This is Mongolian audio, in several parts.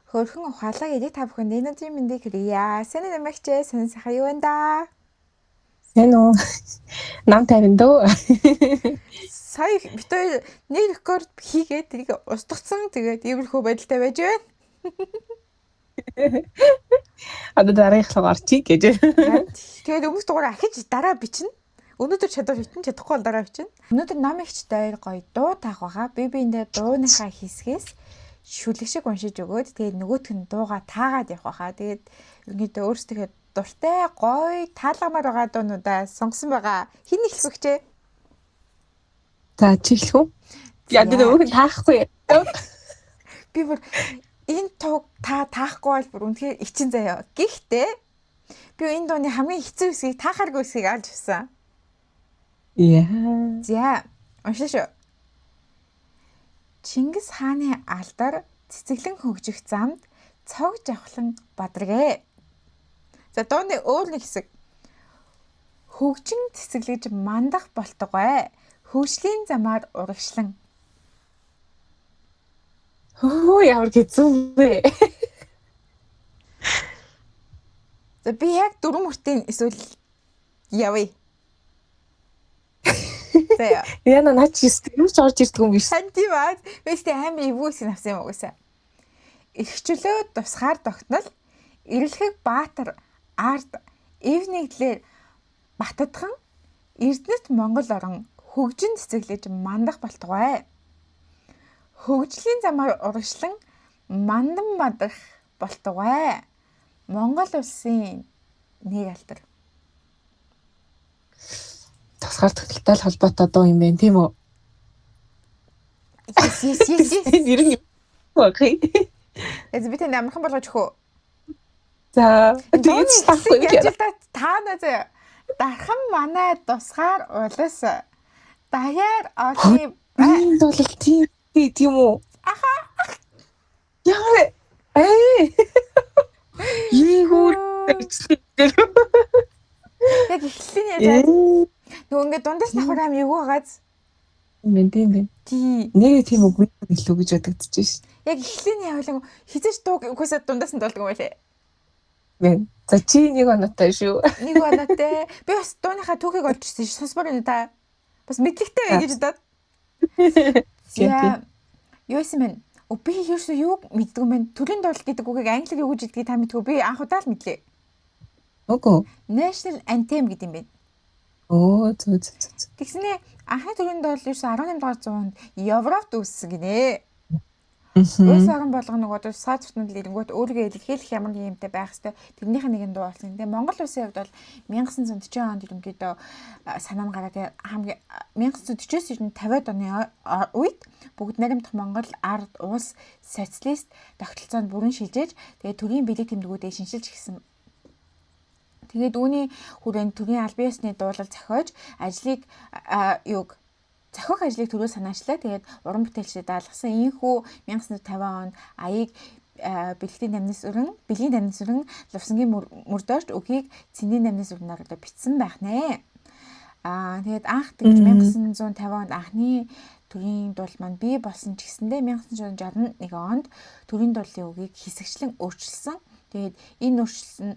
Хөөрхөн ухаалаг эрэг та бүхэнд энэ өдрийн мэндийг хүргье. Сайн уу намагч, сайн сайхан юу байна да? Сайн уу? Нам тавин дөө. Сая бид хоёр нэг рекорд хийгээд тэрийг устгацсан. Тэгээд иймэрхүү байдалтай байж байна. Одоо дараагийнхлаа орчих гэж. Тэгээд өмнөх дугаар ахиж дараа бичнэ. Өнөөдөр чадвал хитэн, чадахгүй бол дараа бичнэ. Өнөөдөр нам ихч дээр гоё дуу таах байгаа. Би биэндээ дууныхаа хэсгээс шүлэг шиг уншиж өгөөд тэгээд нөгөөх нь дууга таагаад явах байхаа. Тэгээд ерөнхийдөө өөрсдийнхөө дуртай гоё таалгамаар байгаа дуунуудаа сонгосон байгаа. Хин эхлэх вэ? За, чи эхлэх үү? Яа, тэр өөр нь таахгүй. Би бүр энэ туг та таахгүй бол бүр үнэхээр ичин заяа. Гэхдээ би энэ дууны хамгийн хэцүү хэсгийг таахааргүй хэсгийг олж авсан. Яа. За, уншаа шүү. Чингис хааны алдар цэцэглэн хөгжих замд цог жавхлан бадаргэ. За, дууны өөр нэг хэсэг. Хөгжин цэцэглэж мандах болтугай. Хөгжлийн замаар урагшлан. Хөө, ямар хэцүү вэ? За, би яг дөрвөн мөртийн эсвэл явъя. За. Яна наач юу ч орж ирдэг юм биш. Хан тийм аа. Би ч амар эвгүй хэсэг авсан юм угаасаа. Эрхчлөө тусгаар тогтнол эрэлхэг Баатар ард эв нэгдлэр батадхан Эрдэнэт Монгол орон хөгжин цэцэглэж мандах болтугай. Хөгжлийн замаар урагшлан мандан бадрах болтугай. Монгол улсын нэг алдар. Тусгаар тогтолтой л холбоотой дуу юм байна, тийм үү? Yes, yes, yes, yes. Нэр нь юу вэ? Ez би танд амархан болгож өгөө. За, тэгээд таахгүй гэж та таана заяа. Дархан манай тусгаар улс даяар олон энэ бол тийм тийм үү? Аха. Ямар ээ. Ийгүүр Яг эхлэлийн яаж нөгөө ингээд дундаас давхар аим эвгүй байгааз. Мэн тийм бэ. Тий. Нэрээ тийм үгүй илүү гэж бодогдож шин. Яг эхлэлийн явуулан хизээч дууг үгүйсээ дундаас нь дуулдаг юм байлээ. Мэн. За, чи нэг оноотой шүү. Нэг оноотой. Би бас дууныхаа түүхийг олж ирсэн ш. Сонсмоор байна та. Бас мэдлэгтэй бай гэж бодоод. За. Юу юм бэ? Би ерөөсөө юу мэддэг юм бэ? Төрийн дуулал гэдэг үгийг англиар юу гэж хэлдгийг та мэдгүй. Би анх удаа л мэдлээ. Үгүй. National Anthem гэдэг юм байна. Өө, зөө зөө зөө. Тэгснээ анхны төрийн дуулал ерөөсөө 18 дугаар зуунд Европт үүссэн гинэ. Улс орон болгоно нөгөө тусгаар тогтнол ирэнгүүт өөрийгөө илэрхийлэх ямар нэг юмтай байх хэвээр тэрнийх нь нэгэн дуу болсон. Тэгээ Монгол улсын хувьд бол 1940 онд ерөнхийдөө санаа нь гараад хамгийн 1940-оос ер нь 50-ад оны үед бүгд найрамдах Монгол ард улс социалист тогтолцоонд бүрэн шилжээж тэгээ төрийн бэлэг тэмдгүүдээ шинэчилж гисэн. Тэгээд үүний хүрээнд төрийн албан ёсны дуулал зохиож ажлыг юуг зохиох ажлыг түрүү санаачлаа. Тэгээд уран бүтээлчдэд даалгасан. Ийхүү 1950 онд аяыг бэлгийн дамнас өрн, бэлгийн дамнас өрн Лувсангийн мөрдөөч үгийг цэндийн дамнас өрнөөр одоо бичсэн байх нэ. Аа, тэгээд анх тэгж 1950 онд анхны төрийн дуулал маань бий болсон ч гэсэндээ 1961 онд төрийн дуулалын үгийг хэсэгчлэн өөрчилсөн. Тэгээд энэ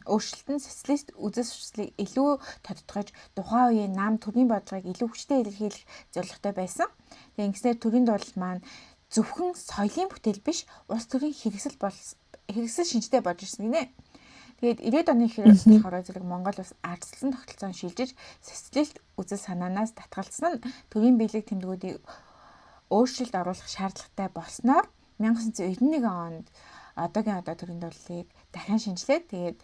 өөрчлөлт нь социалист үзэл сурталчлалыг илүү тодтогч тухайн үеийн нам төрийн бодлогыг илүү хүчтэй илэрхийлэх зорилготой байсан. Тэгээд ингэснээр төрийн дуулал маань зөвхөн соёлын бүтээл биш, улс төрийн хэрэгсэл бол хэрэгсэл шинжтэй болж ирсэн гинэ. Тэгээд 90-ад оны хэрэг болохоор зэрэг Монгол улс ардчилсан тогтолцоонд шилжиж социалист үзэл санаанаас татгалзсан нь төрийн биелэг тэмдгүүдийг өөрчлөлт оруулах шаардлагатай болсноор 1991 онд одоогийн одоо төрийн дуулалыг дахин шинжилээд тэгээд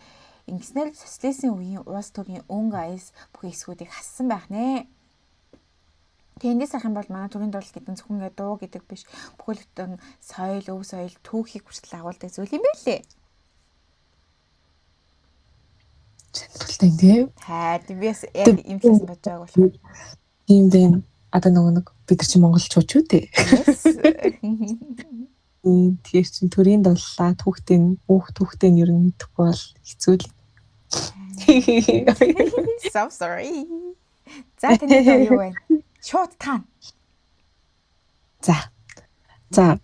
ингэснээр социализмын үеийн улс төрийн өнгө аяс бүхий хэсгүүдийг хассан байх нэ. Тэгээ эндээс харах юм бол манай төрийн дуулал гэдэг нь зөвхөн ингээд дуу гэдэг биш, бүхэл бүтэн соёл, өв соёл, түүхийг хүртэл агуулдаг зүйл юм байлээ. Сонирхолтой юм тийм. Хайр би бас яг юм хэлсэн бодож байгааг болохоор. Тийм тийм. Одоо нөгөө нэг бид нар чи монголчууд шүү дээ. Тэгэхээр чин төрийн дуллаа түүхтэн өөх түүхтэн ер нь мэдэхгүй бол хэцүү л. So sorry. За, таны дуу юу вэ? Шууд таана. За. За.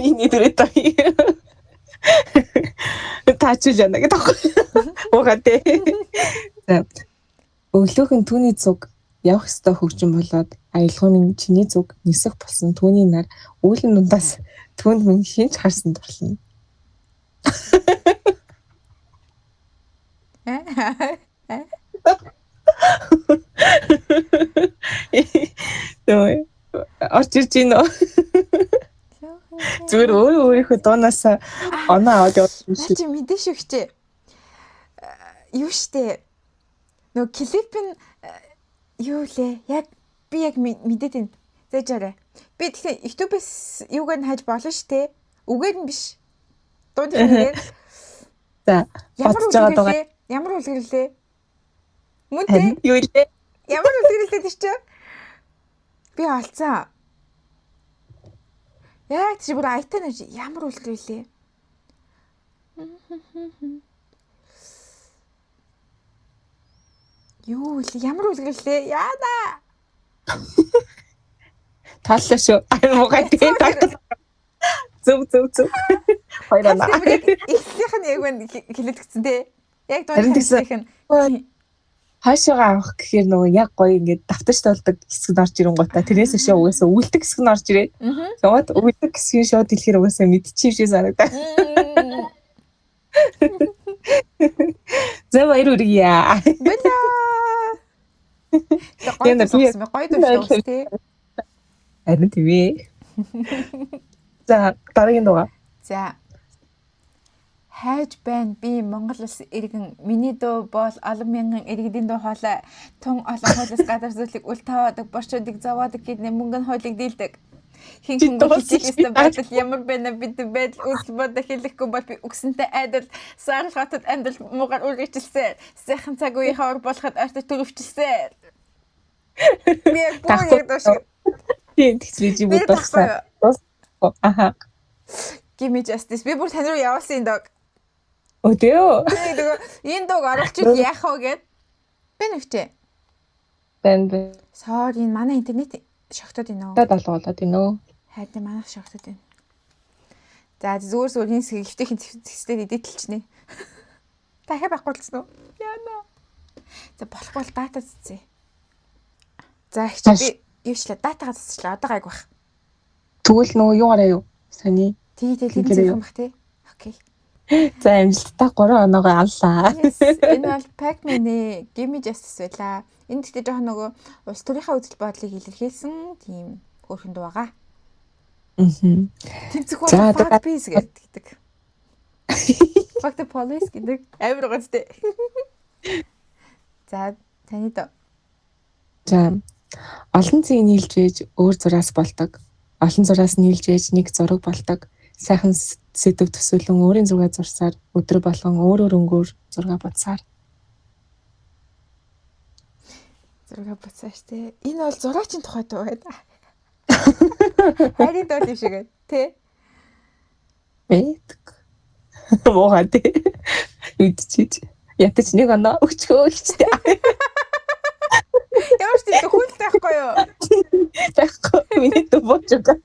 Инээ дөрөв. Таачиж яана гэдэг аахгүй. Уугаа тий. За. Өглөөх нь түүний зүг явах ёстой хөгжин болоод аялгау минь чиний зүг нисэх болсон түүний нар үүлэн дундаас түүнд минь хинч харсан дурлана. Нөө орж ирж гинөө. Зүгээр өөрөө өөрийнхөө дуунаас оноо аваад явсан шиг. Чи мэдэн шүү хчээ. Юу штэ. Нөгөө клип нь юу лээ? Яг би яг мэдээд байна. Зээж арай. Би тэгэхээр YouTube-ээс юуг нь хайж болно штэ. Үгээр нь биш. Дууны нэрээр. За. Ямар үлгэр лээ? Ямар үлгэр лээ? Мөн үү? Юу лээ? Ямар үлгэр лээ тэр чинь? Би олцсон. Яг чи бүр аятаа нэж ямар үлгэр лээ? Юу лээ? Ямар үлгэр лээ? Яана. Тааллаа шүү. Ай муугай тий. Зөв зөв зөв. Хоёр оноо. Эхлэлийнх нь яг байна хэлэлцсэн тий. Яг дундынх нь хаашаагаа авах гэхээр нөгөө яг гоё ингээд давтаж толдог хэсэг нь орж ирэнгуутаа тэрнээс өшөө угаасаа үлдэх хэсэг нь орж ирээд. Яваад үлдэх хэсгийг шууд хэлэхээр угаасаа мэдчихэв шиг санагдаа. За баяр хүргье. Баярлалаа. Гоё дуусан гоё дуусан тий. Харин тийм ээ. За дараагийн дугаар. За. Хайж байна би Монгол улс иргэн миний дуу бол олон мянган иргэдийн дуу хоолой тун олон хуулиас гадар зүйлийг үл таваадаг борчуудыг зовоодог гэдний мөнгөн хуулийг дийлдэг. Хин хингүү хичээх ёстой байдал ямар байна бид байдал үзэл бодол хэлэхгүй бол би үгсэнтэй айдал саарл хотод амьдрал муугар үргэлжилсэн. Сайхан цаг үеийн хавар болоход ойртой төрөвчлээ. Би яг бүр яг доош. Тийм тэгж би бодсон. Аха. Give me justice. Би бүр тань руу явуулсан энэ дог. Өдөө. Тэгээ нөгөө энэ дог оруулчихвал яах вэ гэд. Би нэгчээ. Бэн бэн. Sorry, манай интернет шогтоод байна уу? Та далгуулад байна уу? Хайр манайх шогтоод байна. За зүгээр зүгээр энэ хэсгийг эвтэйхэн зэгслээд эдэтэлчнэ. Дахиад байхгүй болсон уу? Яана. За болохгүй бол дата цэцээ. За их чи би юучлаа датагаа цэцчлээ. Одоо гайг бах. Тэгвэл нөгөө юу гараа юу? Сони. Тий, тий, тийм юм бах тий. Окей. За амжилттай 3 оноогоо авлаа. Энэ бол Pac-Man-ы Give Me Justice байлаа. Энэ гэхдээ жоохон нөгөө улс төрийнхээ үзэл бодлыг илэрхийлсэн тийм хөөрхөн дуу байгаа. Аа. Тэмцэх бол fuck peace гэдэг. Fuck the police гэдэг. Амар гоё зү. За таны доо. За олон зэг нийлж ээж өөр зураас болдог. Олон зураас нийлж ээж нэг зураг болдог. Сайхан сэдв төсөөлөн өөрийн зураг зурсаар өдөр болгон өөр өөр өнгөөр зураг бодсаар. Зураг бодсаа штэ. Энэ бол зураачийн тухай дуу байна. Харин дуу юм шиг байна, тэ? Бэтг. Муугаа тэ. Үдчиж. Ятаж нэг оноо өчгөө гэжтэй. Ямар ч тийм хүлт байхгүй юу? Байхгүй. Миний дуу бууж байгаа.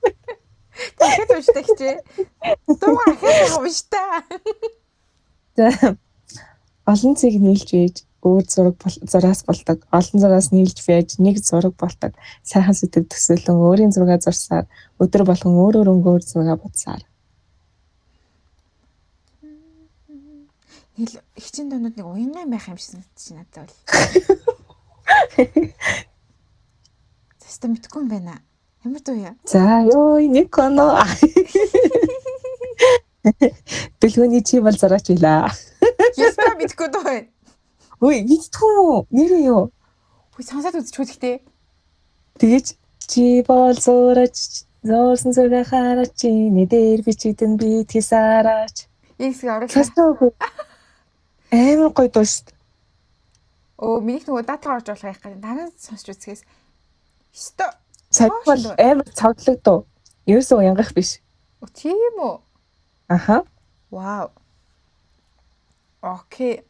Дахиад уншдаг чи. Дуугаа ахиад байгаа юм шүү дээ. За. Олон цэг нийлж ээж өөр зураг зураас болдог. Олон зураас нийлж байж нэг зураг болдог. Сайхан сэтгэл төсөөлөн өөрийн зургаа зурсаар өдөр болгон өөр өөр өнгөөр зургаа бодсаар. Нийл хичин дуунууд нэг уянгай байх юм шиг санагдчих надад бол. Тэстэ мэдгүй юм байна. Ямар дуу яа? За ёо нэг оноо. Дэлгөөний чи бол зураач билаа. Яста мэдгүй дуу байна. Үй мэдтгүй юм уу? Нэрээ юу? Хүй сонсоод үзчихүү гэхдээ. Тэгэж чи бол зураач зурсан зураг хараач чиний дээр бичигдэн би тисараач. Энэ хэсгийг оруулах. Амар гоё дуу шүү дээ. Өө минийх нөгөө дадлага орж болох яах гэдэг. Дараа нь сонсч үзэхээс. Өстө. Цаг бол амар цавдлаг дуу. Ерөөсөө уянгах биш. Тийм үү? Аха. Вау. Окей.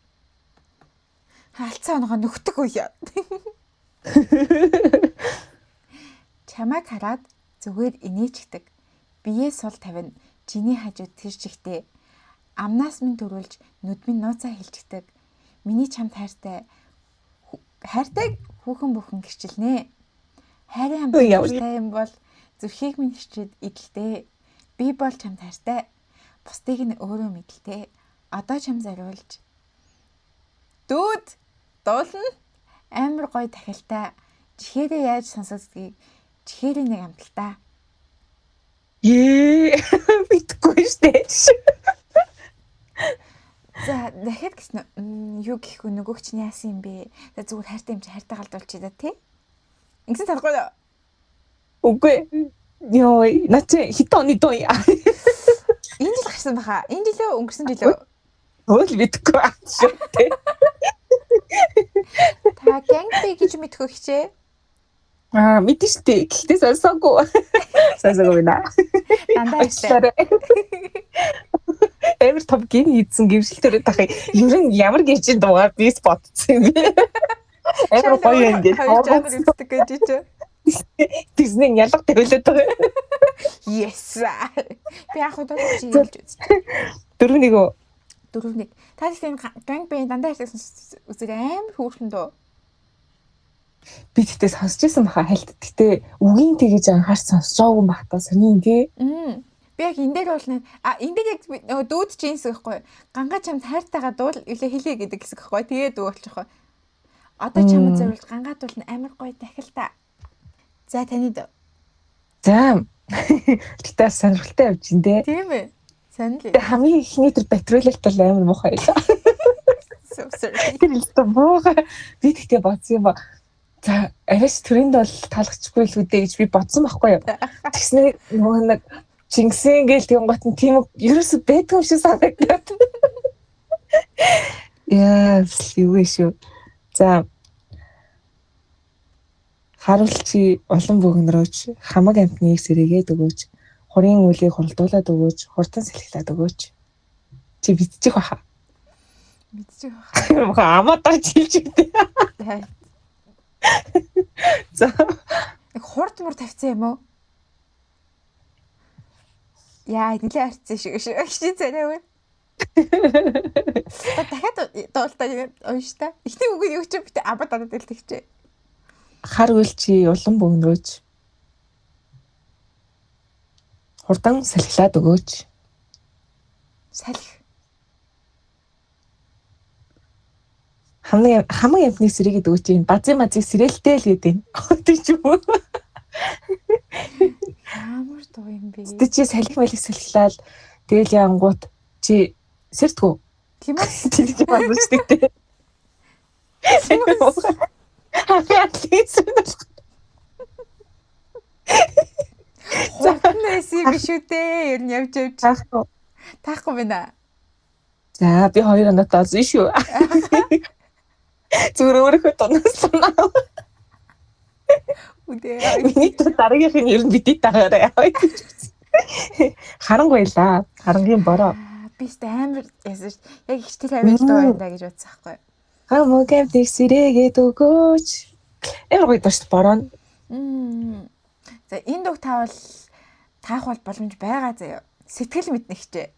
Халцаа онгоо нүхдэг үе. Чамайг хараад зүгээр инээчдэг. Биеэ сул тавина. Чиний хажууд тэр чигтээ. Амнаас минь төрүүлж нүд минь нууцаа хилжигдэг. Миний чамд хайртай хайртайг хүүхэн бүхэн гэрчилнэ. Хайрын хамт юм бол зүрхийг минь хичээд идэлтэй. Би бол чамд хайртай. Бусдыг нь өөрөө мэдэлтэй. Одоо чам зориулж. Дүүд дуулна. Амар гоё тахилтай. Чихээрээ яаж сонсогддгийг чихээрээ нэг амталтаа. Ээ мэдгүй штэ. За дахиад гэсэн юу гэх вэ, нөгөөх чинь яасан юм бэ? За зүгээр хайртай юм чи хайртай галдуулчих да тий. Ингэсэн таахгүй юу? Үгүй. Йоо, наа чи хэдэн оны дуу яа? Энэ жил гарсан баха. Энэ жилөө өнгөрсөн жилөө. Хөл мэдгүй аа шүү дээ. Та гангби гэж мэдхөө хичээ. Аа, мэдэн штэ. Гэхдээ сонсоогүй. Сонсоогүй байна. Дандаа хайртай. Амар том гин хийдсэн гимшил төрөд ах. Ер нь ямар гимшил дугаар бис бодсон юм бэ? Амар гоё юм гэж. Хоёр жанр үздэг гэж чи. Тэгснэ ялга тавилаад байгаа. Yes. Би анх удаа чи ялж үзчихэ. 4-1 үү? 4-1. Та тэгэхээр gang band дандаа хайртай үзэг амар хөөрхөн дөө. Би тэгтээ сонсч байсан баха хальт. Гэтэ үгийн тэгэж анхаарч сонсож байгаагүй бах та сони тий. Би яг энэ дээр бол энэ дээр яг нөгөө дүүд чинь хэсэг байхгүй. Ганга чамд хайртайгаа дуул илээ хэлье гэдэг хэсэг байхгүй. Тэгээ дүү болчих واخ. Одоо чамд зориулж гангаа дуулна амар гоё дахил та. За таны дөө. За. Гэтэ сонирхолтой явж ин дээ. Тийм ээ. Сонир л. Тэгээ хамгийн ихний тэр батруулалт бол амар муухай байлаа. So sorry. Тэр л та муухай. Би тэгтээ бодсон юм ба. За арайч төрөнд бол таалахчгүй л үдэ гэж би бодсон байхгүй юу. Тэгснэ нөгөө нэг Чингисийн гээл тэгэн гот нь тийм ерөөсө байдгүй юм шиг санагдаад. Яа, юу вэ шүү. За харуул чи улам бөгнөрөөч, хамаг амтныг сэрээгээд өгөөч, хурын үлийг хуралдуулаад өгөөч, хурдан салхилаад өгөөч. Чи мэдчих баха. Мэдчих баха. Амаа даач хэлж өгдөө. За. Хурд мур тавьсан юм уу? Яа, нилээ арцсан шиг шүү. Чи царай үү? Та дахиад дуултаа унш та. Эхний үг нь юу ч битээ абад адад дэлтэгчээ. Хар үл чи улам бөгнөрөөч. Хурдан салхилаад өгөөч. Салхи. Хамаг амтныг сэрээгээд өгөөч. Энэ базын мазыг сэрээлтэй л гэдэг. Тийм ч юм уу? Ямар дуу юм бэ? Тэ чи салхи малих салхилаад тэгэл яангуут чи сэрдгүү. Тийм үү? Тэр чи бодож штэ. Хурдан байсан юм биш үү дээ. Ер нь явж явж. Таахгүй. Таахгүй байна. За би 2 оноотой олсон шүү. Зүгээр өөрийнхөө дунаас лунаа. Үдээ. Миний дараагийнх нь ер нь бидний дагаарай. Харанг байлаа. Харангийн бороо. Би ч амар яасан шүү. Яг их тэр авил дуу байна да гэж бодсон байхгүй. Хамаг амтныг сэрээгээд өгөөч. Амар гоё доо шүү бороо. За энэ дуг таавал таах бол боломж байгаа заяа. Сэтгэл мэднэ хичээ.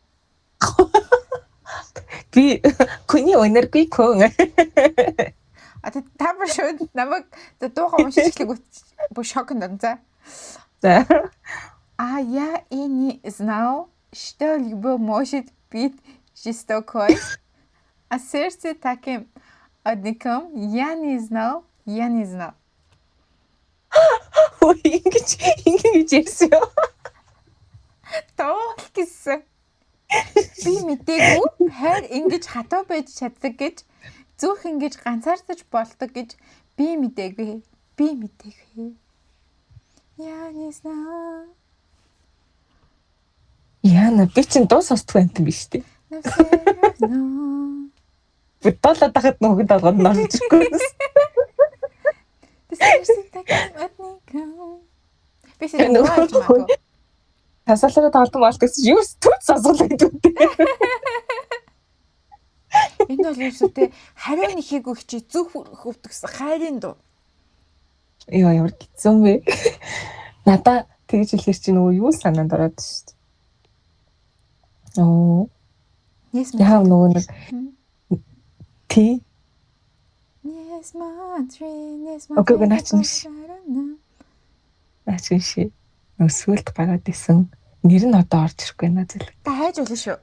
Би хүний өнөргүй көн. А та бүр шууд намайг дуугаа уншиж эхлэх бүр шоконд орно за. За. А я и не знал, что любовь может быть жестокой. А сердце таким однаком я не знал, я не знал. Ой, ингэж ярьсан юм. Тоол гэсэн. Би мдээгүй хайр ингэж хатуу байж чаддаг гэж, зүрх ингэж ганцаардаж болдог гэж би мдээгүй. Би мдээгүй. Я не знал. Яна би чинь дуу сонсдгүй юм биш үү? Би долоод тахад нүгэнд толгойд нь орж ирэхгүй. Би нөгөө тасалаараа тоглоом болт гэсэн юу түр сонсголоо гэдэг үү. Энэ бол юу те хариу нэхээгүй хичээ зүг хөвдөгсөн хайрын дуу. Йоо ямар гизэн бэ. Надаа тэгж хэлэхэр чи нөгөө юу санаанд ороод шүү дээ. Оо. Не Яа смотри. нөгөө нэг тий. Не смотри, не Окей, смотри наа чинь биш. такой. Наа чинь биш. Нөгөө сүлд гараад исэн. Нэр нь одоо орж ирэхгүй наа зэл. Та хайж болно шүү.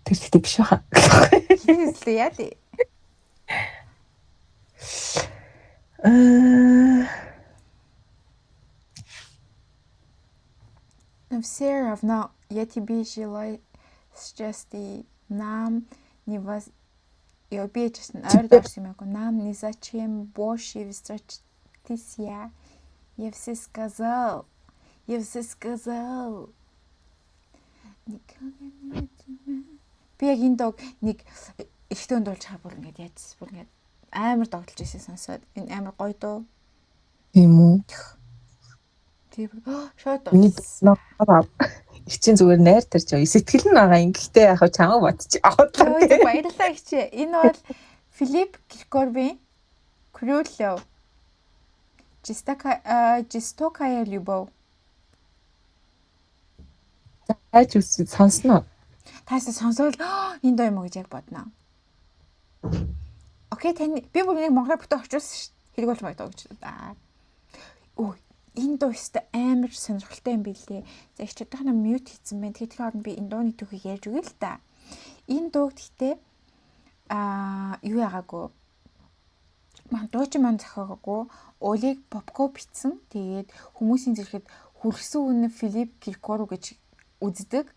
Тэр ихтэй биш баха. Хинэслээ яа тий. Аа, Но все равно я тебе желаю счастья. Нам не вас. Йоо би ч гэсэн ойр дорсон юм аа. Нам не зачем больше встречаться. Я все сказал. Я все сказал. Никогда не тебя. Би яг энэ дог нэг ихтэй өнд болж хаа бүр ингээд яаж бүр ингээд амар догтлж ирсэн сонсоод энэ амар гоё дуу. Тийм үү? Тийм шууд Миний дуулсан. Их чинь зүгээр найр тарж яваа. Сэтгэл нь байгаа юм. Гэхдээ яг чамаг бодчих. Аваадлаа Ой тий. баярлалаа ихчээ. Энэ бол Филипп Киркорвийн Крюлов Жестокая любовь. Хайж үс сонсноо. Таасаа сонсоол энэ дуу юм уу гэж яг бодно. Окей, таны би бүр нэг монголоор бүтэн орчуулсан шүү дээ. Хэрэг болж магадгүй гэж. Аа. Өө, энэ дуу өстө амар сонирхолтой юм билээ. За их ч одоохоно мьют хийсэн байна. Тэгэхээр хооронд би энэ дууны түүхийг ярьж өгье л та. Энэ дууг гэхдээ юу яагаагүй. Ман дуучин маань зохиогоогүй. Олег Попко бичсэн. Тэгээд хүмүүсийн зэрхэд хүрхсэн үнэ Филипп Киркоров гэж үздэг.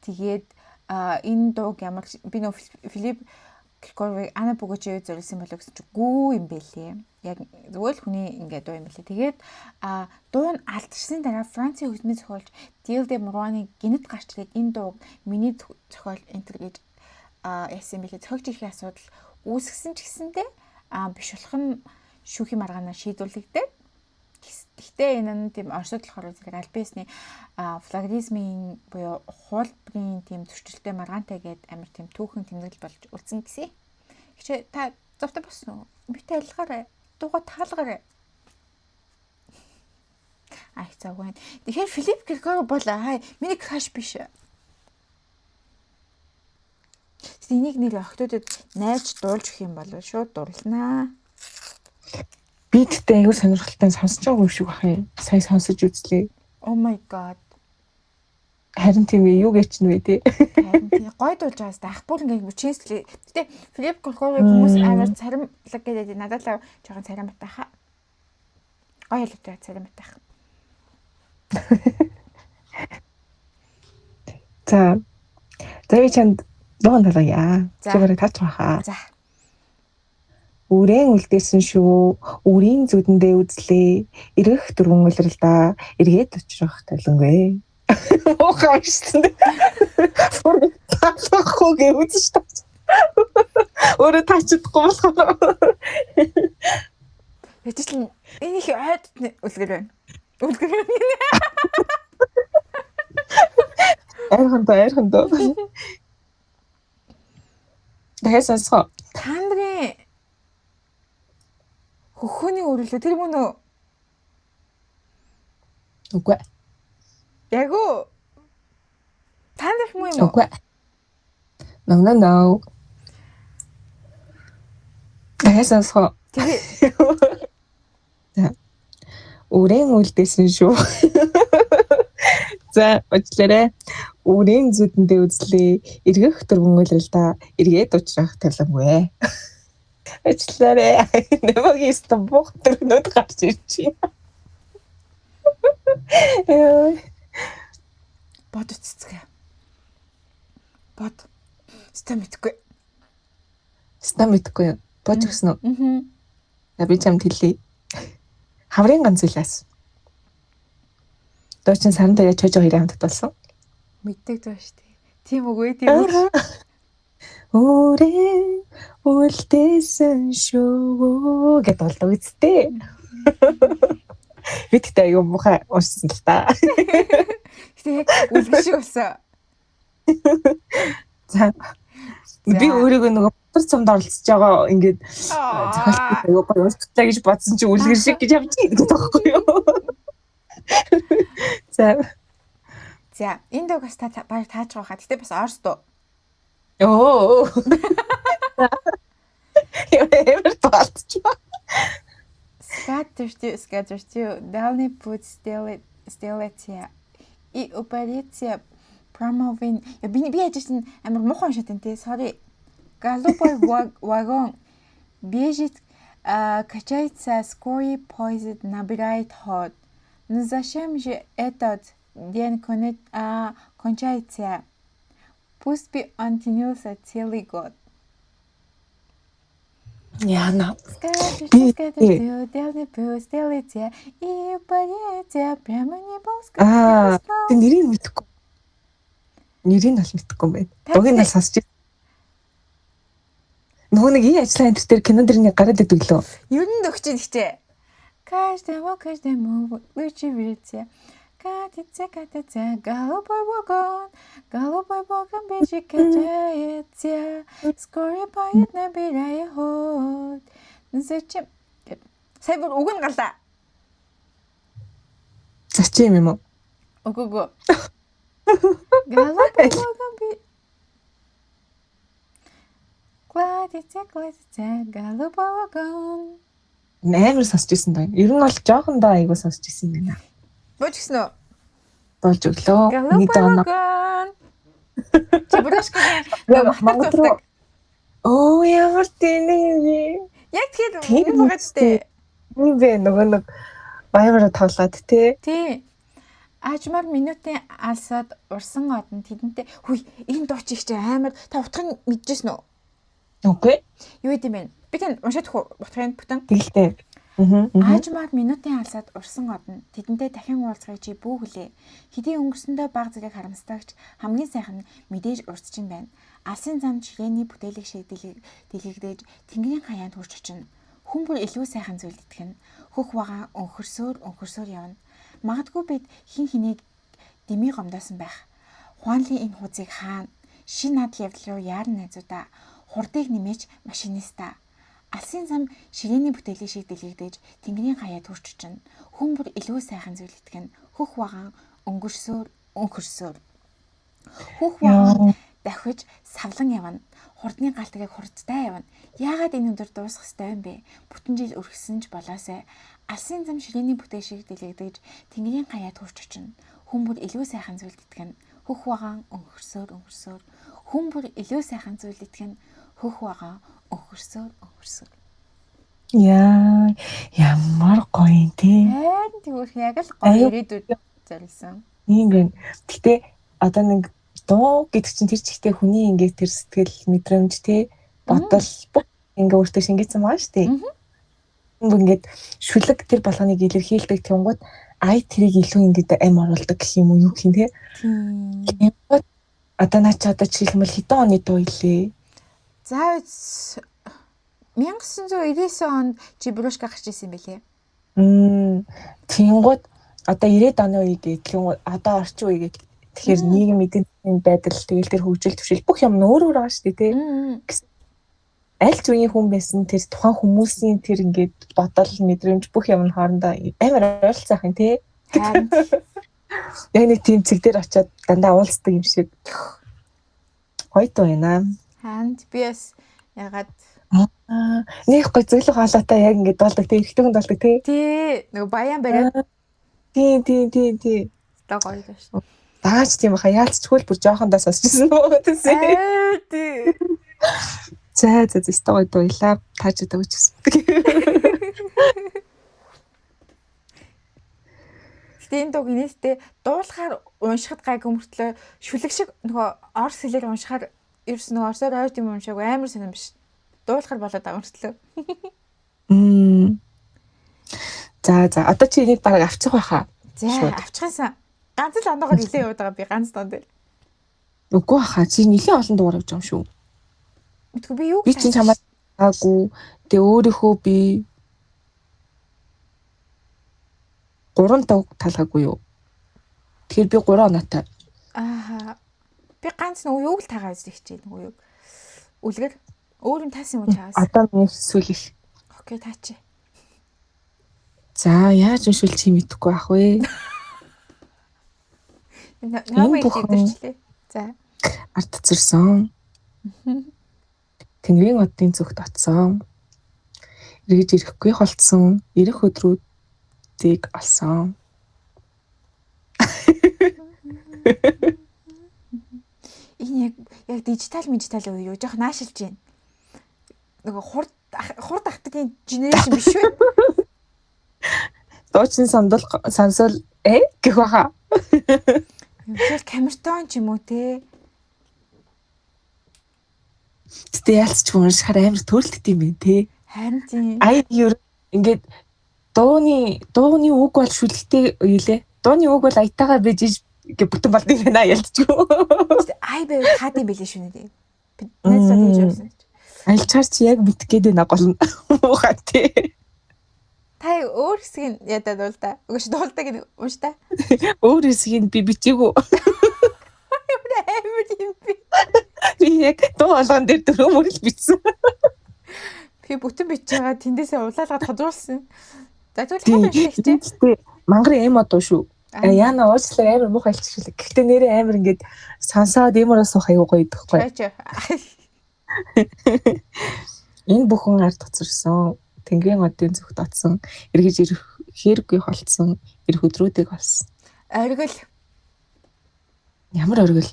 Тэгээд энэ дууг ямар би нөө Филипп Киркоровыг Ана Пугачевыг зориулсан болоо гэсэн чинь гүү юм бэлээ. Яг зүгээр л хүний ингээд дуу юм бэлээ. Тэгээд дуу нь алдарсны дараа Францын хөгжмийн зохиолч Дил де Мурваны гинэт гарч ирээд энэ дууг миний зохиол энтер гэж яасан юм бэлээ. Зохиогч ихийн асуудал үүсгэсэн ч гэсэндээ биш болох нь шүүхийн маргаанаар шийдвэрлэгдээд. Гэхдээ энэ нь тийм Оросд болохоор зэрэг аль биесний флагризмын буюу хуулбарын тийм зөрчилтэй маргаантай гээд амар тийм түүхэн тэмдэглэл болж үлдсэн гэсэн. Хичээ та зовтой болсон уу? Битээ алгаарай. Дууга таалгаарай. Ай завгүй байна. Тэгэхээр Филипп Киркоров бол хай миний краш биш. Тэгтээ энийг нэр охтуудад найрч дуулж өгөх юм бол шууд дурлнаа. Би тэгтээ аягүй сонирхолтой сонсож байгаа юм шиг байх юм. Сая сонсож үзлээ. Oh my god. Харин тийм ээ, юу гэж нь вэ те? Харин тийм гой дуулж байгаас ах бүр ингээд мөчинслээ. Гэтэ Филипп Киркоровыг хүмүүс амар царимлаг гэдэг надад л жоохон царим батаха. Гой хэлтэй царим батах. За. За би чанд дуган талгая. За. Чи барыг таач баха. За. Үрэн үлдээсэн шүү. Үрийн зүдэндээ үзлээ. Эргэх дөрвөн улиралдаа эргээд учрах талангүй. Муухай уншсан. Бүр таалахгүй гэж үзэж таач. Өөрөө таачдахгүй болохоор. Ячил л энэ их ойд үлгэр байна. Үлгэр байна. Ойрхон доо, ойрхон доо. Дахиад сонсгоо. Та нарын хөхөөний өрөөлөө тэр мөн үү? Үгүй. Яг уу. Та нар мөн юм уу? Үгүй. No no no. Дахиад сонсгоо. Тэгээ За. Үрэн үлдээсэн шүү. За, уучлаарай. Үрэн зүдэндээ үзлээ. Эргэх дөрвөн улиралдаа эргээд учрах талангүй. Уучлаарай. Нэмэгийн стом бох дөрвнүүд гарч ирж байна. Яа. бод үцэцгээ. Бод. Ста мэдгүй. Стом мэдэхгүй юу? Бож өгсөн үү? Аа. За би чамд хэлье. Хаврын ганцлаас. Дуучин саран даяа чожо хоёрын хамтд болсон. Мэддэг дуу шүү дээ. Тийм үгүй тийм үг. Үрэн үлдээсэн шүү гэдээ болдог үсттэй. Би тэгтээ аюу муухай уншсан л та. Гэтэ яг үлгэр шиг болсон. За. Би өөрийгөө нөгөө бутар цомд оролцож байгаа ингээд зохиолтой аюу гоё уншчлаа гэж бодсон чи үлгэр шиг гэж явж байгаа гэдэг байхгүй юу? За. За, энэ дууг бас та баг тааж байгаа хаа. Гэтэ бас орс дуу. Оо. Ямар таалцчих. Скатертью, скатертью, дальний путь сделайте и упарите промовин. Я би яаж чинь амар муухай уншаад байна те. Sorry. Голубой вагон бежит, качается, скорый поезд набирает ход. Но зачем же этот день кончается? Пусть бы он тянулся целый год. Яна. Скатертью, скатертью, дальний путь сделайте и упадете прямо небо. Аа, тэг нэрийг мэдэхгүй. Нэрийг нь бол мэдэхгүй юм байна. Дууг нь бол сонсч. Нөгөө нэг энэ ажлын энэ төр кинон дэр нэг гараад идэг лөө. Ер нь өгч ийн гэхдээ. Каждому, каждому лучше верите. Катится, катится, голубой вагон, голубой вагон бежит, качается, скорый поезд набирая ход. Ну зачем? Сая бүр үг нь гарлаа. Зачем юм уу? Үгүй үгүй. Голубой вагон би Кладится, кладится, голубой вагон. Амар сонсч ирсэн даа. Ер нь бол жоохон даа айгуу сонсч ирсэн юм байна. Бууж гисэн үү? Болж өглөө. Голубой вагон. Чебурашкагийн Монгол руу. Оо ямар тэнэг юм бэ? Яг тэгэхээр юм байгаа зү. Тийм бэ, нөгөө нэг Viber тоглоод тий. Тий. Ажмаар минутын алсаад урсан одон тэдэнтэй хүй энэ дуу чи их чи амар та утгыг мэдчихсэн үү? Үгүй. Юу гэдэм бэ? Би тань уншаад өгөх утгыг бүтэн. Тэгэлтэй. Аажмаар минутын алсаад урсан одон тэдэнтэй дахин уулзахыг чи бүү хүлээ. Хэдий өнгөрсөндөө баг зэрэг харамсдагч хамгийн сайхан нь мэдээж урдчин байна. Алсын зам ширээний бүтээлэг шиг дэлгэгдэж тэнгэрийн хаяанд хүрч очино. Хүн бүр илүү сайхан зүйлд итгэнэ. Хөх вагаан өнхөрсөөр өнхөрсөөр явна. Магадгүй бид хин хэнийг дэмий гомдоосон байх. Хуанлын энэ хузыг хаана? Шин надал явдал руу яаран найзуудаа. Хурдыг нэмээч машиниста. Алсын зам ширээний бүтээлэг шиг дэлгэгдэж тэнгэрийн хаяад хүрч очино. Хүн бүр илүү сайхан зүйл итгэнэ. Хөх вагаан өнгөрсөөр өнхөрсөөр. Хөх вагаан давхиж савлан явна. Хурдны галтгийг хурдтай явна. Яагаад энэ өдөр дуусах ёстой юм бэ? Бүтэн жил үргэсэн ч болоосай. Алсын зам ширээний бүтээл шиг дэлгэгдэж тэнгэрийн хаяад хүрч очино. Хүн бүр илүү сайхан зүйлд итгэнэ. Хөх вагаан өнгөрсөөр өнгөрсөөр. Хүн бүр илүү сайхан зүйлд итгэнэ. Хөх вагаан өнгөрсөөр өнгөрсөөр. Яа, ямар гоё юм те. Харин тэгвэр яг л гоё ирээдүйд зориулсан. Тийм байна. Гэтэ одоо нэг дуу гэдэг чинь тэр чигтээ хүний ингээд тэр сэтгэл мэдрэмж те бодол бүх ингээ өөртөө шингээсэн байгаа шүү дээ. Бүр ингээд шүлэг тэр болгоныг илэрхийлдэг тэнгууд ай тэрийг илүү ингээд ам оруулдаг гэх юм уу юу гэх юм те. Тийм. Одоо наа чи одоо жишээлбэл хэдэн оны дуу илээ? За 1999 онд Чебурашка гарч ирсэн юм бэлээ. Тэнгууд одоо 90-ад оны үе гэтлэн одоо орчин үе гэтэл тэгэхээр нийгэм эдийн засгийн байдал тэгэл тэр хөгжил төвшил бүх юм өөр өөр байгаа шүү дээ тий. Аль ч үеийн хүн байсан тэр тухайн хүмүүсийн тэр ингээд бодол мэдрэмж бүх юм нь хоорондоо амар ойролцоох юм тий. Харин яг нэг тийм цэг дээр очиод дандаа уулздаг юм шиг. Гоё дуу байна. Харин би бас ягаад нэг гоё зөвлөх хоолойтой яг ингээд дуулдаг тий, эрэгтэй хүн дуулдаг тий. Тий, нөгөө баян бариад. Тий, тий, тий, тий. Одоо гоё л шүү. Даач тийм баха яалцчгүй л бүр жоохондоо сонсчихсан нөгөө гэсэн. Тий. За за за гоё дууйлаа. Тааж удаа өгчихсэн. Гэтэ энэ дууг инээстэй дуулахаар уншихад гайгүй мөртлөө шүлэг шиг нөгөө орс хэлээр уншихаар ерөөс нөгөө орсоор ойр тийм уншаагүй амар сонирн биш. Дуулахар болоод байгаа мөртлөө. За за одоо чи энийг бараг авчих байхаа. За авчихсан. Ганц л оноогоор нилээ яваад байгаа би ганц дон дээр. Үгүй хаа чи нилээн олон дугаар явж байгаа юм шүү. Мэдгүй би юу би чинь чамаа таагүй. Тэгээ өөрийнхөө би 3 дуу талгаагүй юу. Тэгэхээр би 3 оноотой. Аа. Би ганц нөгөө юуг л тагаа үзэх хичээн нөгөө юуг. Үлгэр өөр юм таасан юм уу чаас? Одоо миний сүүлэх. Окей таач. За яаж уншвал чи мэдэхгүй ах вэ? Намайг идэрчлээ. За. Ард цэрсэн. Тэнгэрийн одын зүгт очсон. Эргэж ирэхгүй холдсон. Ирэх өдрүүдийг олсон. Энэ яг дижитал мижитал үе юу жоох наашилж байна. Нөгөө хурд ахтгийн генерашн биш үү? Дуучин сандал сансал гэх баха. Юм камертон ч юм уу те. Гэтэ яалч ч уншихаар амар төрөлтдөг юм байна те. Харин тийм. Ая ер ингээд дууны үг бол шүлэгтэй юу лээ. Дууны үг бол аятайгаа бижиж гэ бүтэн болд юм байна ялцгүй. Ай байвал хаад юм билээ шүү нэ. Би найзаа тэгж явсан. Альчаар чи яг мэдэх гээд байна гол нь. Муухай тий. Та өөр хэсгийг ядаад уул та. Үгүй ш дуулдаг гэдэг унш та. Өөр хэсгийг би бичээгүй. Амар юм би. Би яг дуу болгон дээр дөрөв мөрөл бичсэн. Би бүтэн бичиж байгаа тэндээсээ улаалгаад тодруулсан. За тэгвэл хад унших чи. Мангарын эмо дуу шүү. Яна уучлаарай амар муухай хэлчихлээ. Гэхдээ нэрээ амар ингээд сансаад эмороо суух аюу гоё идэхгүй. Энэ бүхэн ард хоцорсон. Тэнгэрийн одын зүгт очсон. Эргэж ирэх хэргүй холдсон. Ирэх өдрүүдийг олсон. Оргил. Ямар оргил?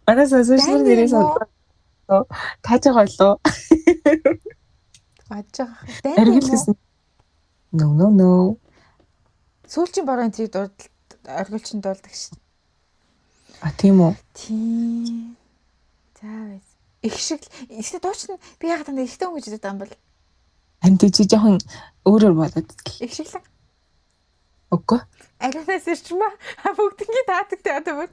Манай сонсогч нэрээ сонслоо. Тааж байгаа болов. Гадж байгаа. Дайн оргил гэсэн. No no no. Сүүлчийн бороо энэ тэрийг оргилчин дуулдаг шин. А тийм үү? Тийм. За байс. Их шиг л ихтэй дуучин би яагаад танд ихтэй хүн гэж үздэг юм бол? Харин чи жоохон өөрөөр бодоод. Их шиг л. Үгүй. Ариунаас ирчмээ. Бүгднгийн таатагтай одоо бүр.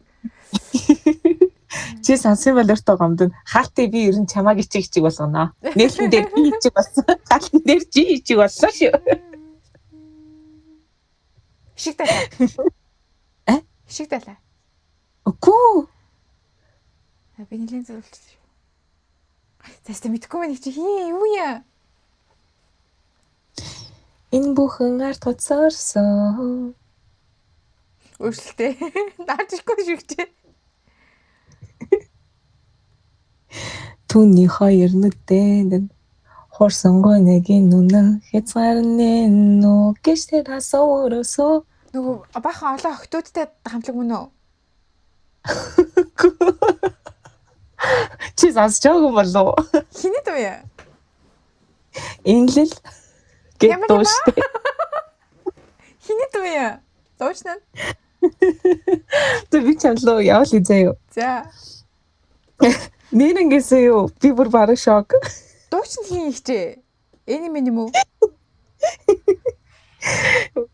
Чи сонсон бол өөртөө гомдно. Хаалтыг би ер нь чамааг ичиг ичиг болгоно. Нээлтэн дээр би ичиг болсон. Хаалтан дээр чи ичиг болсон шүү. Шиг талаа. Э? Шиг талаа. Үгүй. Би нэлээд зөвлөж шүү. За тэ мэдхгүй мэн чи хин юу яа? Энэ бүхэн ард хоцорсон. Өөрчлөлтөө. Дарж ирэхгүй шигчээ. Түүний хоёр нүдэн хуурсангүй нэгийн нүнэ хязгаарны нү гэж тэр асуу өрөөсөө. Нөгөө бахан олон охтуудтай хамтлаг мөн үү? Чи сонсож байгаагүй болов уу? Хиний дуу яа? Инлэл гэт дуу штэ. Хиний дуу яа? Дуучна. Тэ би чамлуу явал изээ юу. За. Нэрнгээсээ юу? Би бүр бараг шок. Дуучин хин ихчээ? Эний минь юм уу?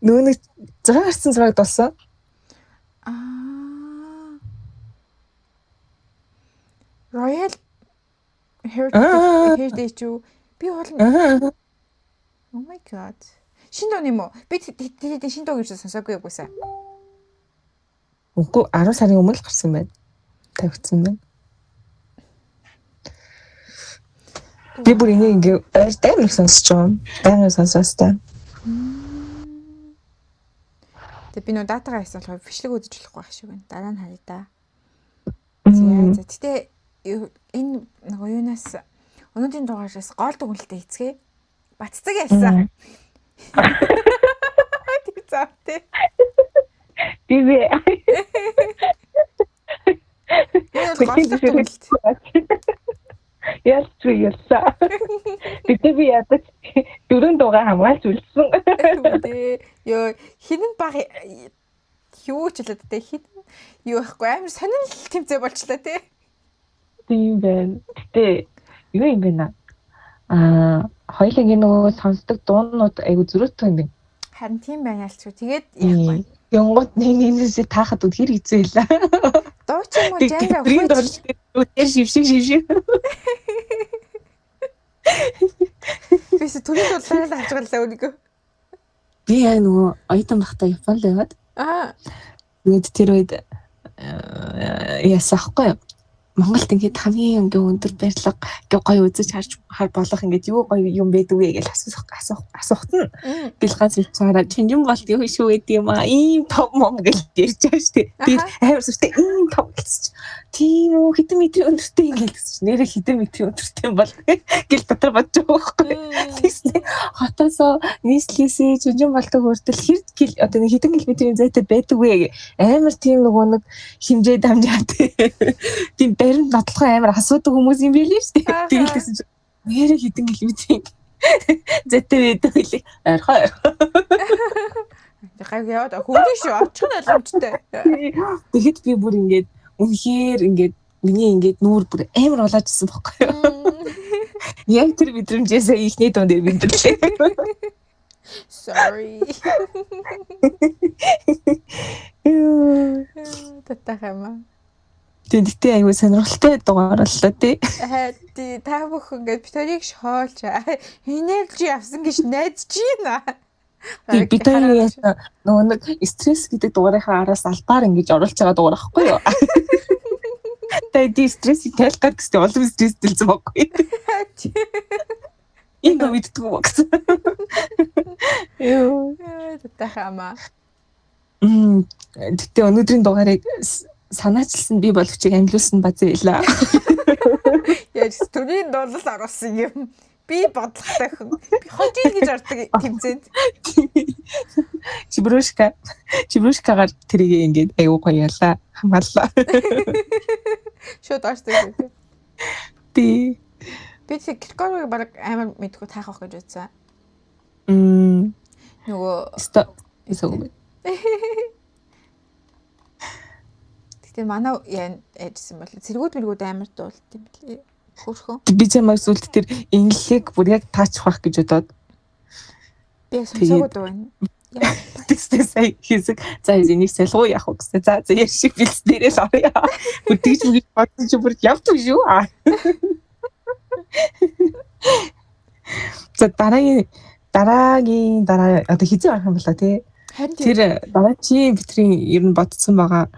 Нөгөө нэг 6 гарсан зураг болсон. Аа. Royal Heritage юу? Би бол Oh my god. Шинэ дуу юм уу? Би тэр шинэ дуу гэж сонсоогүй югүйсаа. Үгүй 10 сарын өмнө л гарсан байна. Тавигдсан байна. Би бүр энийг ингээ ойр амар их сонсож байгаа юм. Байнгын сонсоостай. Тэгээ би нөө датагаа хийсэн болохоор бичлэг үзэж болохгүй байх шиг байна. Дараа нь харъя да. За за. Гэтэ энэ нөгөө юунаас өнөөдрийн дугаараас гол дүгнэлтээ хийцгээе. Батцаг ялсан. Тэг зав тий. Би би. Энэ бол гол дүгнэлт. Ялч ялсан. Тэгтээ би ядаж дөрөв дугаар хамгаалж үлдсэн. Тэ. Йоо хин нь баг юу ч үлээ тэ хин юу байхгүй амар сонирхол тэмцээ болчлаа тэ. Тийм байна. Гэтэ юу юм бэ наа? Аа, хоёулангийн нөгөө сонсдог дуунууд айгу зөрөөтэй юм байна. Харин тийм байна ялч. Тэгээд яахгүй. Янгот нэг нэгнээсээ таахад үнэхэр хэцүү байлаа. Дуу ч юм уу жанр хөөж. Тэр шившиг шившиг. Бис төрийн дулаараа л авч гарлаа өөрийгөө. Би яг нөгөө оюутан байхдаа Японд яваад. Аа. Тэгээд тэр үед яасан ахгүй юу? Монголд ингээд хамгийн ингээд өндөр барилга ингээд гоё үзэж харж хар болох ингээд юу гоё юм байдаг вэ гэж асуухт нь гэл ганц бичаараа чинжин болт юу шүү гэдэг юм аа ийм том мом гэж ярьж байгаа шүү дээ. Би амар сүртэй ийм том гэсэн чи. Тийм үү, хэдэн метрийн өндөртэй ингээд гэсэн чи. Нэрээ хэдэн метрийн өндөртэй юм бол гэл дотор бодож байгаа байхгүй. Тэгснэ хотоосоо нийслэлээсээ чинжин болтог хүртэл хэр одоо нэг хэдэн километрийн зайтай байдаг вэ амар тийм нөгөө нэг хэмжээ дамжаа тийм баримт нотлохоо амар асуудаг хүмүүс юм билээ шүү дээ. Тэгэл гэсэн чинь нэрээ хэдэн километрийн зайтай байдаг билээ. Ойрхоо. Гайг яваад хөрөн шүү очих нь ойлгомжтой. Тэгэхэд би бүр ингээд үнэхээр ингээд миний ингээд нүүр бүр амар улаажсэн байхгүй юу. Яг тэр мэдрэмжээсээ ихний дунд дээр мэдэрлээ. Sorry. Татахама. Тэгтээ айгүй сонирхолтой дугаар боллоо тий. Тий, та бүхэн ингээд бит хоёрыг шоолж энержи авсан гэж найдаж байна. Тий, бид хоёр нөгөө нэг стресс гэдэг дугаарынхаа араас албаар ингэж оруулж байгаа дугаар байхгүй юу? Тэгээ ди стрессийг тайлах гээд гэсэн олон стресс дэлсэн байхгүй. Ингэ мэддэг үү гэсэн. Йоо. Татахама. Тэгтээ өнөөдрийн дугаарыг санаачилсан би боловч амьлуулсан базаа байлаа. Яаж төрийн дуулал оруулсан юм. Би бодлоготой хүн. Би хожил гэж ордог тэмцээнд. Чибрушка. Чибрушкагаар тэрийг ингээд аюу гоё ялаа. Хамгааллаа. Шууд орсон юм. Тий. Би тэг Киркорыг баг амар мэдгүй таах байх гэж бодсон. Нөгөө Стоп. Эсвэл. Гэтэ манай яажсэн бол цэргүүд мэргүүд амар дуулт юм билээ. Хөөрхөн. Би чамайг сүлд тэр инглийг бүр яг таачих байх гэж бодоод. Би сонсоогүй дуу байна. Тэгсээ сая хийсэг. За энийг салгуу яах вэ гэсэн. За за яар шиг бэлснээрээ л орё. Бүр тэгж мэгж бодсон чи бүр явдаг шүү. За дараагийн дараа одоо хизээ орох юм болоо тий. Тэр дараачийн битрийн ер нь бодсон байгаа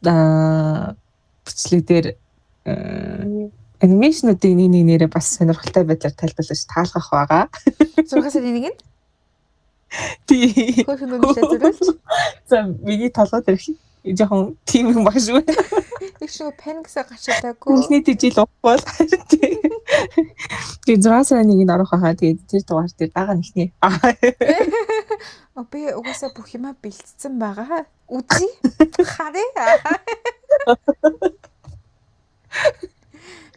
бичлэг дээр анимашнуудыг нэг нэг нэрээ бас сонирхолтой байдлаар тайлбарлаж таалгах байгаа. 6 сарын 1-нд? Тий. Хөөхөн өнөглөө зориулж. За миний толгой дээр жоохон тийм юм баг шүү. Их шиг пэнгсээ гарчаагүй. Эхний жил уухгүй бол. Тэгээ 6 сарын 1-нд орох байхаа. Тэгээд тэр дугаар дээр дагаа нэхнэ. Би угаасаа бүх юмаа бэлтцсэн байгаа. Үзье. Харъя.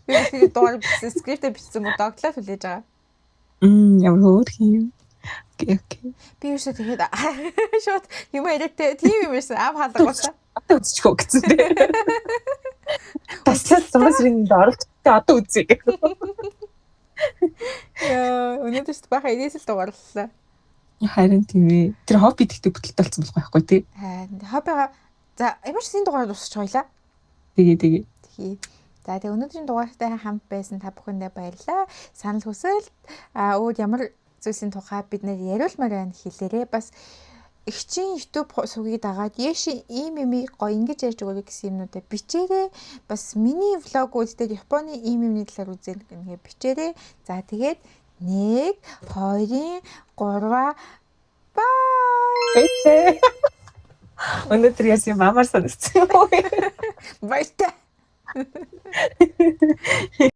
Би тэр дугаар бичсэн, скриптээ бичсэн мө доглоо хүлээж байгаа. Ямар хөөрхөн юм. Окей, окей. Би юусоо тэгээд шууд юм яриатай тийм юм ярьсан. Ав халаагуулсан. Одоо үзчихөө гэсэн дээ. Таслаад 6 сарын 1-нд оруулж одоо үзье. Яа, өнөөдөр ч баха идээс л дугаарлаа. Харин тийм ээ. Тэр хобби гэхдээ бүтэлтэй болсон болох байхгүй тий. Харин хоббига за ямар ч энэ дугаараар дуусчих хоёлаа. Тэгээ тэгээ. Тэгээ. За тэгээ өнөөдрийн дугаартай хамт байсан та бүхэндээ баярлалаа. Санал хүсэл өөр ямар зүйлсийн тухай бид нэр яриулмаар байна хэлээрээ. Бас эгчийн YouTube сувгийг дагаад Яши ийм юмыг гоё ингэж ярьж өгөөрэй гэсэн юмнуудаа бичээрэй. Бас миний влогууд дээр Японы ийм юмны талаар үзэн гэнгээ бичээрэй. За тэгээд 1 2 3 бай. Өнөөдөр яасан мамаар санагдсан юм уу? Баяртай.